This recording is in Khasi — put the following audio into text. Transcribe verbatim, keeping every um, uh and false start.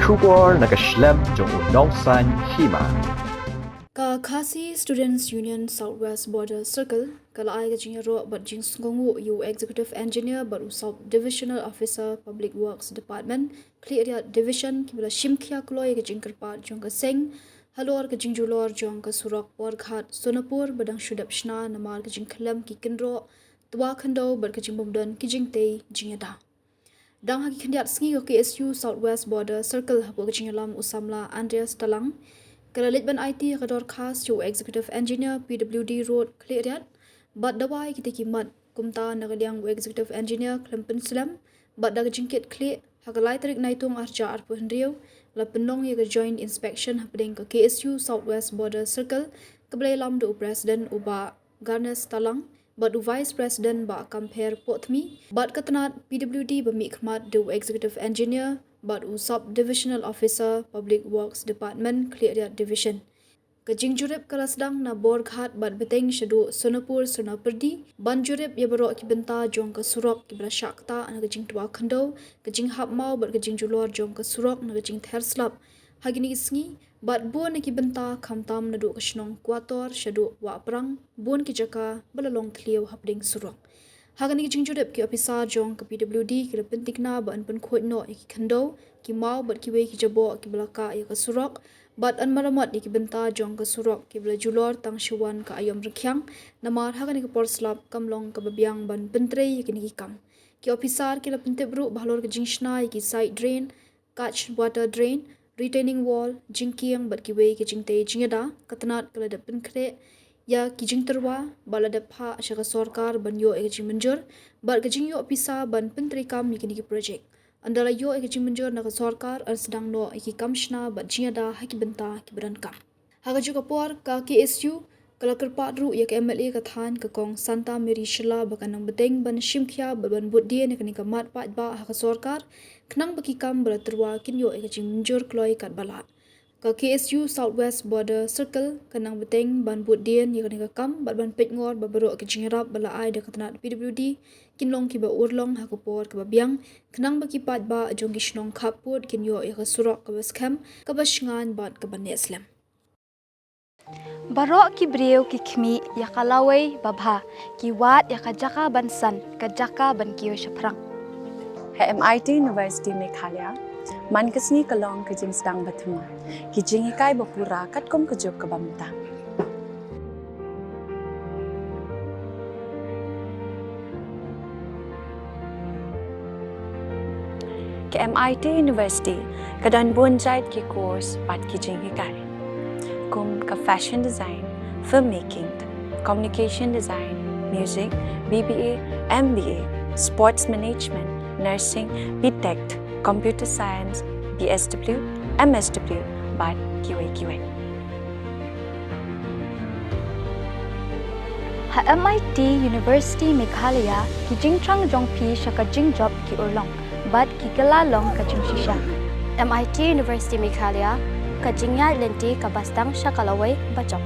Khubor na ka shlem jong u nongsaiñ hima. Ka Khasi Students Union South West Border Circle ka la ai ka jingïaroh bad jingsngewbha ïa u Executive Engineer bad u Sub Divisional Officer Public Works Department, Khliehriat Division, kiba la shim khia kloi ïa ka jingkyrpad jong ka seng halor ka jingjulor jong ka surok Borghat Sonapur ba dang shu dep shna namar ka jingkhlem ki kynroh twa khyndew bad ka jingbymdon ki jingtei jingïada. Dang ha ki khyndiat sngi ka K S U South West Border Circle hapoh ka jingïalam u samla Andreas Talang ka la leit ban aiti ïa ka dorkhas sha u Executive Engineer P W D Road Khliehriat bad dawa ïa kita ki mat kumta na ka liang u Executive Engineer khlem pynslem bad da ka jingkit khlieh ha ka lai tarik Naitung arhajar arphew hynriew la pynlong ïa ka joint inspection hapdeng ka K S U South West Border Circle kaba la ïalam da u President u Bah Garnes Talang bad u Vice President Bah Kampher Pohthmi bad ka tnat P W D ba mihkhmat da u Executive Engineer bad u Sub Divisional Officer Public Works Department Khliehriat Division. Ka jingjurip ka la sdang na Borghat bad bteng shaduh Sonapur Sonapyrdi ban jurip ïa baroh ki bynta jong ka surok kiba la shah ktah na ka jingtwa khyndew, ka jinghap maw bad ka jingjulor jong ka surok na ka jingther slap ha kine ki sngi bad bun na ki bynta khamtam naduh ka shnong Kwator shaduh Wahprang, bun ki jaka ba la long thliew hapdeng surok. Ha kane ka jingjurip ki ophisar jong ka P W D ki la pyntikna ban pynkhuid noh ïa ki khyndew, ki maw bad kiwei ki jaboh kiba la kah ïa ka surok bad ban maramot ïa ki bynta jong ka surok kiba la julor tang shu wan ka aïom rkhiang namar ha kane ka por slap kam long kaba biang ban pyntrei ïa kine ki kam. Ki ophisar ki la pyntip ruh ba halor ka jingshna ïa ki side drain, catch water drain, retaining wall, jingkieng bad kiwei ki jingtei jingïada, ka tnat ka la dep pynkhreh ïa ki jingtyrwa bad la dep phah sha ka sorkar ban ïoh ïa ka jingmynjur bad ka jingïoh pisa ban pyntreikam ïa kine ki projek. Ynda la ïoh ïa ka jingmynjur na ka sorkar, yn sdang noh ïa ki kam shna bad jingïada ha ki bynta kiba donkam. Ha kajuh ka por ka K S U ka la kyrpad ruh ïa ka M L A ka thaiñ ka Kong Santa Mary Shylla ba kan nang bteng ban shim khia bad ban bud dien ïa kane ka mat paidbah ha ka sorkar khnang ba ki kam ba la tyrwa kin ïoh ïa ka jingmynjur kloi katba lah. Ka K S U South West Border Circle kan nang bteng ban bud dien ïa kane ka kam bad ban peitngor ba baroh ki jingïarap ba la ai da ka tnat P W D kin long kiba urlong ha ka por kaba biang khnang ba ki paidbah jong ki shnong khappud kin ïoh ïa ka surok kaba skhem, kaba shngaiñ bad kaba neh slem. Baroh ki briew ki khmih ïa ka lawei babha, ki wad ïa ka jaka ban san, ka jaka ban kiew shaphrang. Ha M I T University Meghalaya, man ka sngi ka long ka jingsdang ba thymmai, ki jinghikai ba pura katkum ka juk kaba mynta. Ka M I T University ka don bun jait ki course bad ki jinghikai, kum ka fashion design, filmmaking, communication design, music, B B A, M B A, sports management, nursing, B Tech, computer science, B S W, M S W bad kiwei kiwei. Ha M I T University Meghalaya, ki jingthrang jong phi sha ka jingjop ki urlong bad ki kylla long ka jingshisha. M I T University Meghalaya, ka jingïaid lynti kaba sdang sha ka lawei bajop.